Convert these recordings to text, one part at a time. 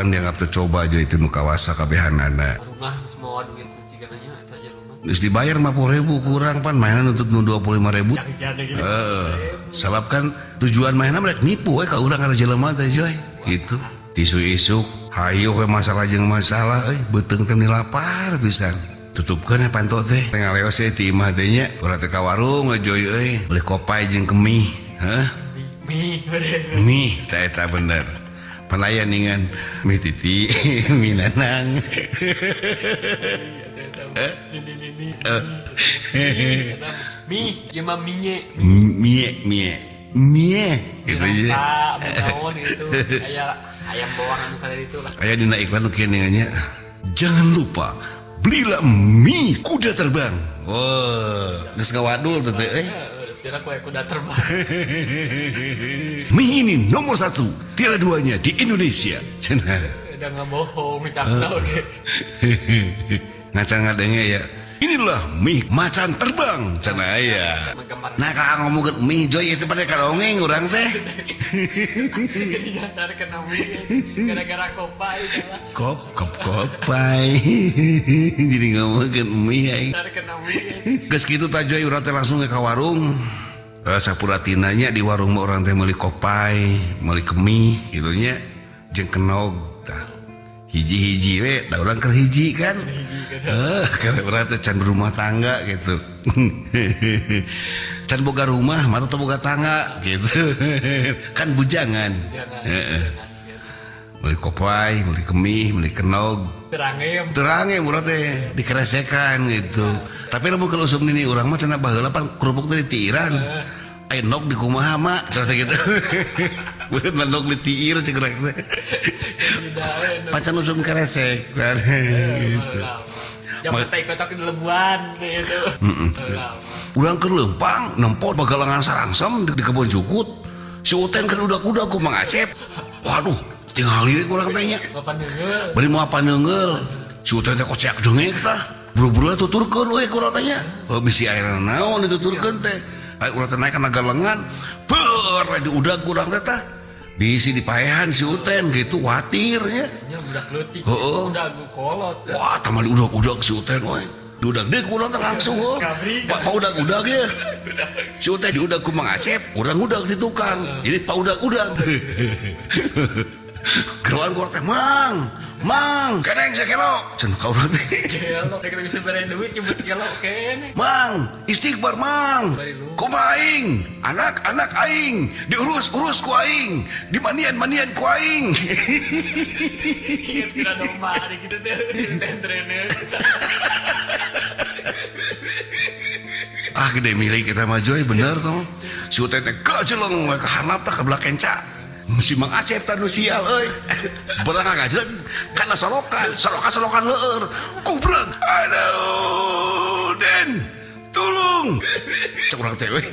Urang dianggap teu coba jadi teu nu kawasa kabehanana. Rumah semua duit cigananya eta aja rumah. Geus dibayar 50.000 kurang pan mainan nuntut nu 25.000. Heeh. Sabab kan tujuan mainan mereka nipu we ka urang kata jelema teh Joy. Gitu. Tisu isuk hayu we masalah jeung masalah euy beuteung teh meni lapar pisan. Tutupkeun we panto teh. Teh ngaleos we ti imah teh nya. Urang teh ka warung we Joy euy. Beli kopai jeung kemih. Heuh. Mie. Mie teh eta bener. Pan aya ningan mie titi, mie nanang. Mie, ieu mah mie. Mie, mie. Mie gitu aja. Rasa, naon gitu. Aya ayam bawang anu kada ditu lah. Aya dina iklan nu kieu nya. Jangan lupa belilah mie kuda terbang. Oh, geus ngawadul teh teh euy. Kira kue kuda terbang. Mie ini nomor 1, tiada duanya di Indonesia. Cenah. Udah nggak bohong, cakna oge. Ngaca ngadenge ya. Inilah mie macan terbang cenah aya. Nah, kalau ngomongkeun mie Joy itu pada kadongeng urang teh. Jadi dasar kena mie gara-gara kopai lah. Kop kop kopai. Jadi ngomongkeun mie aing. Dasar kena mie. Geus kitu tah Joy urang teh langsung ke warung. Sapuratina nya di warung mah urang teh meuli kopai, meuli kemih kitu nya jeung kenog tah. Hiji-hiji we, da urang keur hiji kan. Karena urang teh can berumah tangga gitu. Can boga rumah, mata teu boga tangga gitu. Kan bujangan. Heeh. Meuli kopai, meuli kemih, meuli kenog. Terangem. Terangem urang teh dikeresekan gitu. Tapi lamun keur usum nini urang mah cenah baheula pan kerupuk teh ditiiran. Aya nog di kumaha mak cenah teh gitu. Bener mah nog ditiir cek urang teh. Pacan usum keresek kan gitu. Zaman teh kocok di lebuan gitu. Urang keur leumpang nempo bagalangan sarangsem di kebon jukut. Si Uten keur udak-udak ku Mang Acep. Waduh, tingali we urang teh nya. Bari moal paneunggeul. Si Uten teh kocek deungek tah. Buru-buru tuturkeun we ku urang teh nya. Oh, bisi air naon dituturkeun teh. Ai urang teh naik kana galengan. Beur we diudag ku urang teh tah. Bisi dipaehan si Uten gitu khawatir nya. Nya budak leutik. Heeh. Udag kolot. Wah, tah mah diudag-udag si Uten we. Diudag deui ku urang teh langsung heuh. Pak udag-udag ye. Si Uten diudag ku Mang Acep, urang udag di tukang. Jadi pak udag-udag. Keluar ku urang teh, Mang, Mang, keneng sakelo. Cenah ka urang teh. Gelo, rek bisa bere duit nyebut gelo keneh. Mang, istighfar Mang. Kumaha aing? Anak-anak aing diurus-urus ku aing, dimanian-manian ku aing. Ingat kira domba hari gitu teh, teh trainer. Ah, gede milik kita mah Joy bener tuh. Si Uten teh gajeleng we ka handap tah ka belah kenca. Si Mang Acep tah nu sial euy. Berang ngajeleng kana solokan, solokan-solokan leueur. Kubreg. Aduh, Den. Tulung. Cek urang teh we.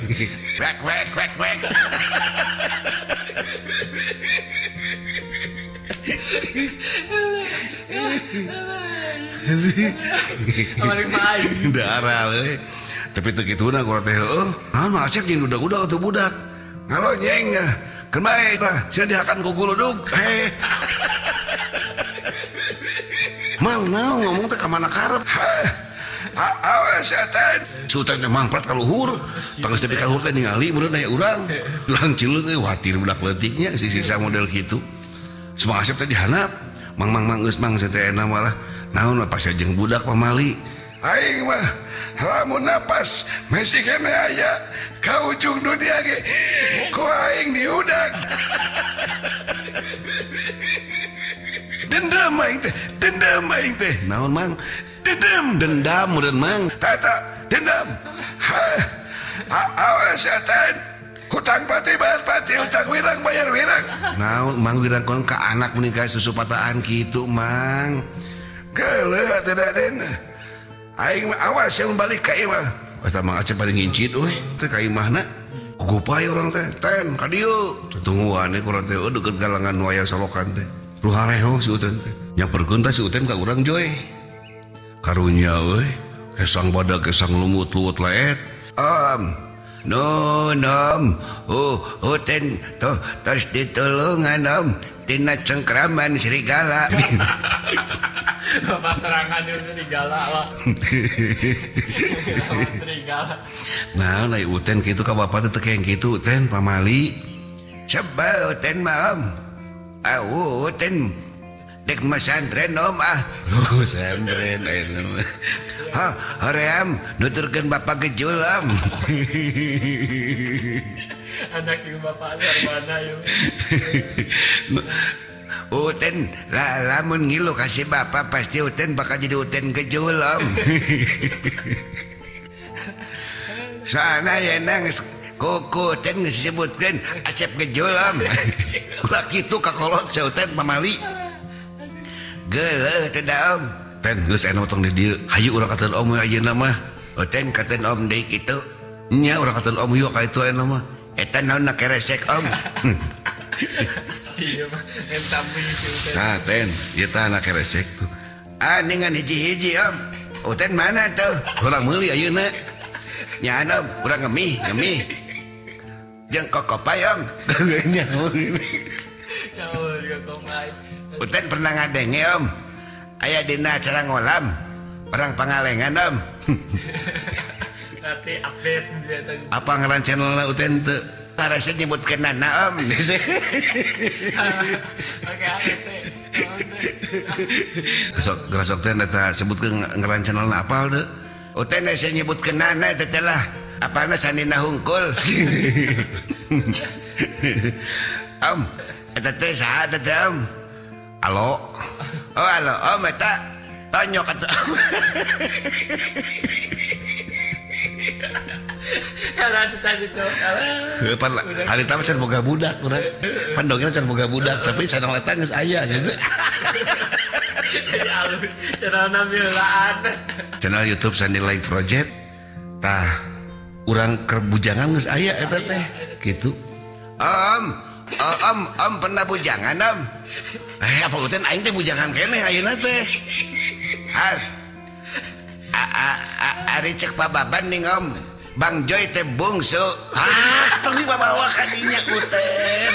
Wek wek wek wek. Darah euy. Tapi teu kituna urang teh heueuh. Naon Mang Acep jeung udag-udag atuh budak. Ngalonyeng. Keun bae tah, sia dihakan ku guludug. Heh. Mang naon ngomong teh ka mana karep? Heh. Awas setan. Sultan teh mangprat ka luhur. Tanggeus tepi ka luhur teh ningali meureun aya urang. Urang cileung euy watir budak leutiknya si-sisa model kitu. Si Mang Asep teh dihandap. Mang mang mang geus mang teh enak malah. Naon mah pas jeung budak pamali. Aing mah lamun napas masih kene aya ka ujung dunia ge ku aing diudag. Dendam aing teh, dendam aing teh. Naon Mang? Dendam, dendam meureun Mang. Tata, dendam. Ha, awas setan. Hutang pati bayar pati, hutang wirang bayar wirang. Naon Mang wirang kon ka anak menikah susu pataan kitu Mang. Geuleuh atuh da Den. Aing mah awas yang balik ka imah. Eta Mang Acep paling ngincit euy teh ka imahna. Kukupai urang teh, ten ka dieu. Tutungguan we urang teh deukeut galangan nu aya solokan teh. Ruhareho si Uten teh. Nyamperkeun teh si Uten ka urang Joy. Karunya euy, kesang badag kesang lumut luwut leet. Om, nun om, Uten tuh tos ditulungan om. Tina cengkraman serigala. Bapak serangan di serigala lah. Serigala. Nah, naik Uten kitu ka bapak teh teu kitu Uten pamali. Sebel Uten mah Om. Awu Uten dek masantren Om ah. Loh, santren ayeuna mah. Ha, hoream nuturkeun bapak gejul Om. Anak ibu bapak mana yuk. Uten lah lamun ngilu kasih bapak pasti Uten bakal jadi Uten gejul Om. Soalna yeuna geus kuku Uten geus disebutkeun Acep gejul Om. Ulah kitu kakolot sia Uten pamali. Geuleuh teh da Om. Ten geus aya tong di dieu. Hayu urang ka Om we ayeuna mah. Uten ka Om deui kitu. Nya urang ka Om yuk ka itu ayeuna mah. Eta naon na keresek Om. Iya mah entam si Uten. Nah Ten, ieu tah na keresek tuh. Ah ningan hiji-hiji Om. Uten mana tuh? Urang meuli ayeuna. Nya Om, urang ngemih, ngemih. Jeung kokopay Om. Nya. Uten pernah ngadenge Om. Aya dina acara ngolam perang Pangalengan Om. Nanti update dia. Apa ngaran channelna Uten teu? Harusnya nyebutkeun nana Om. Oke, ABC. Sok gerasok teh eta sebutkeun ngaran channelna apal teu? Uten hese nyebutkeun nana eta teh lah. Apana sanina hungkul. Om, eta teh saha eta teh Om? Alo. Oh, alo Om eta tonyok atuh. Karena tadi tuh pan hari tama can boga budak urang. Pan dongengna can boga budak tapi channel eta geus aya gitu. Jadi alus channelna milaan. Channel YouTube Sandi Live Project tah urang keur bujangan geus aya eta teh kitu. Om, om, om pernah bujangan Om. Apa Uten aing teh bujangan keneh ayeuna teh. Har. Ari cek pababan ning Om. Bang Joy teh bungsu. Ah, tong dibawa ka dinya Uten.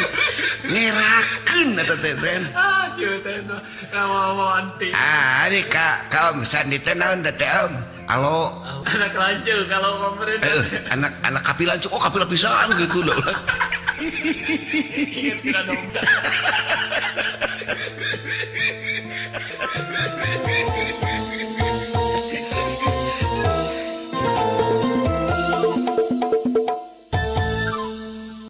Ngerakeun eta teh Ten. Ah, si Uten mah kawawa anti. Ah, ari ka Om Sandi teh naon teh Om? Alo. Anak lanjut kalau ngomongin. Anak anak kapila lanjut. Oh, kapila pisan gitu loh. Ingat kira dong.